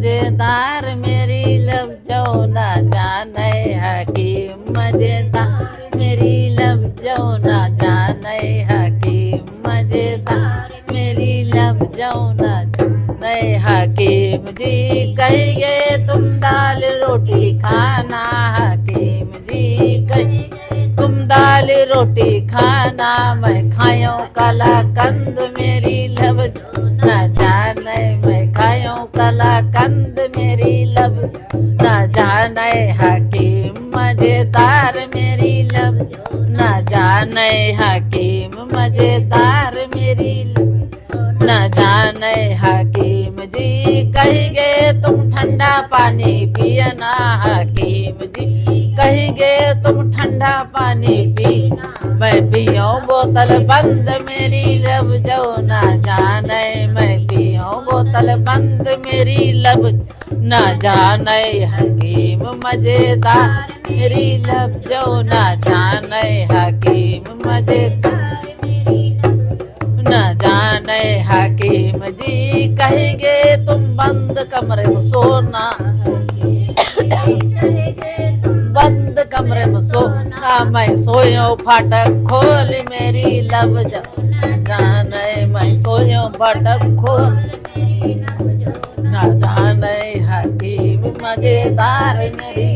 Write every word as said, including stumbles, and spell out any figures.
मजेदार मेरी लब जो ना जाने हकीम, मजेदार मेरी लब जो ना जाने हकीम, मजेदार मेरी लब जो ना जाने हकीम जी। कहिगे तुम दाल रोटी खाना हकीम जी, कहिगे तुम दाल रोटी खाना, मैं खायो कलाकंद मेरी लब जो ना जाने, मैं खायो कलाकंद मेरी लब ना जाने हकीम, मजेदार मेरी लब ना जाने हकीम, मजेदार मेरी लब ना जाने हकीम जी। कहिगे तुम ठंडा पानी पियना हकीम जी, कहिगे तुम ठंडा पानी पीना, मैं पियो बोतल बंद मेरी लब जो ना जाने, मैं पियो बोतल बंद मेरी लब ना जाने हकीम, मजेदार मेरी लब जो ना जाने हकीम, मजेदार ना जाने हकीम जी। कहिगे तुम बंद कमरे में सोना, बंद कमरे में सोना, मैं सोयो फाटक खोल मेरी लब जो ना जाने, मैं सोयो फाटक खोल ना जाने हकीम, मजेदार मेरी